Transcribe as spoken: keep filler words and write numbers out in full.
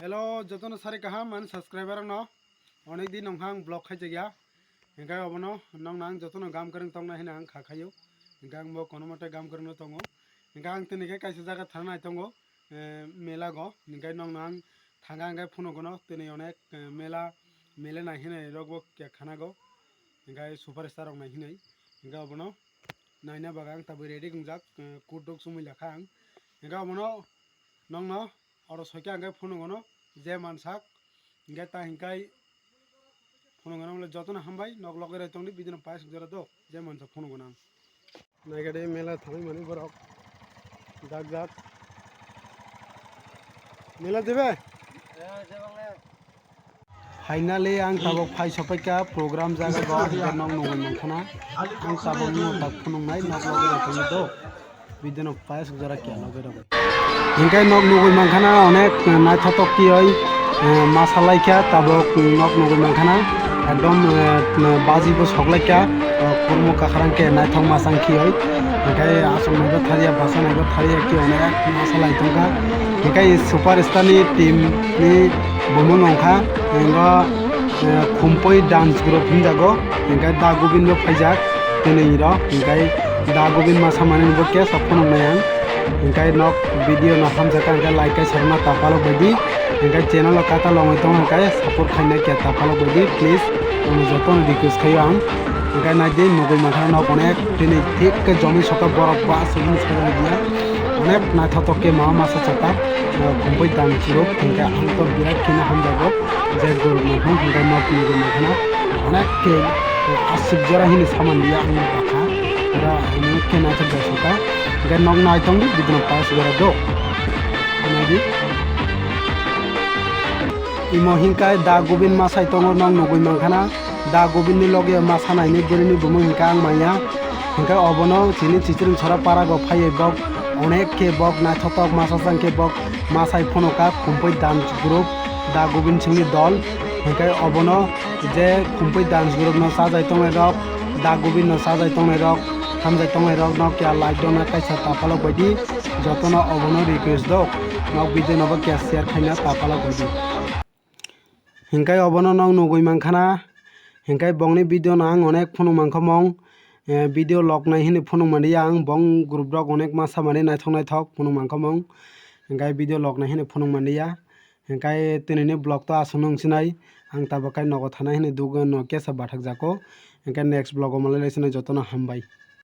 Hello, jotono sari kaham ani subscriber rokno. Onek din wngkha ang vlog khaijakya. Hinkhe obono nokno ang jotono gam kwrwng tongna hino ang kha khaio. Hinkhe ang bo kono mote gam kwrwngno tongo. Hinkhe ang tini khe kaisa jaga thana nai tongo, eh, mela go. Hinkhe nokno ang thanga hinkhe phunugo no tini onek, eh, mela, mela nai hinwi rok bo khe khanago. Hinkhe superstar rok nai hinwi. Hinkhe obono naina bagwi ang tabuk ready wngjak, eh, kuduk chumui lakha ang. Hinkhe obono nokno oro soikhe ang khe phunugo no je mansak. Hinkhe ta hinkai phunugo no jotono hambai nok loge roi tongdi bidino pais jora do je mansak phunugo no ang. Naikhe de mela thangwi mani borok jak jak. Mela jebe? Finally ang tabuk phai sopaikha program jaga go, hinkhe nok nugwi mankhana. Ang tabuk no tak phunuknai nok loge roi tongdi do. Bidino pais jora kya loge roi. Hinkhe nok nugwi mankhana onek naithotok kioi, eh, masa laikha tabuk nok nugwi mankhana. Ekdom, eh, baji bo sok laikha, eh, kurmo kakrang khe naithok masang kioi. Hinkhe aswk naibo thariya basa naibo thariya khe onek masa lai tongkha. Hinkhe superstar ni team ni bumung wngkha, hinkhe, eh, Khumpui dance group hinjago. Hinkhe Da Gobindo phaijak tini iro. Hinkhe Da Gobind masa mani bo kesa phunuknai ang. Hinkhe nok video no hamjakha hinkhe like khe sarma tapalok baidi. Hinkhe channel o kata longwi tong hinkhe support khaina khe tapalok baidi please. Ang jotono request khaio ang. Hinkhe naidi nugwi mankha nok onek tini thik khe jomwi soka borok ba aswk hinwi sakha media. Onek naithotok khe mama masa chata, eh, Khumpui dance group hinkhe ang to birat kheno hamjago. Je group no hwn hinkhe nok nugwi mankhana onek khe aswk jora hini saman dia ang bakha. Pura onek khe naithok jasukha. Hinkhe nok nai tongdi bidino pais jora do. Naidi. Imo hinkai Da Gobind masai tongo nok nugwi mankhana. Da Gobind ni loge masa naini bwrwini bumung hinkhe ang manya. Hinkhe obono chini Chichiring Sora para go phaiwi bok onek khe bok naithotok masa chang khe bok masai phunukha Khumpui dance group Da Gobind singni dol. Hinkhe obono je Khumpui dance group no chajai tongnai rok, Da Gobind no chajai tongnai rok, hamjai tongnai rok no kya like rok no kaisa tapalok baidi jotono obono request do. Nok video no bo kya share khaina tapalok baidi. Hinkhe obono nok nugwi mankhana, hinkhe bongni video no ang onek phunuk mankha mong, eh, video log nai hini phunuk manliya ang, bong group rok onek masa mani naithok naithok phunuk mankha mong, hinkhe video log nai hini phunuk manliya, hinkhe tinini vlog to aswk nung sinai, ang tabuk khe nogo thana hini dugo no kesa bathak jako, hinkhe next vlog o malai lai sinai jotono hambai.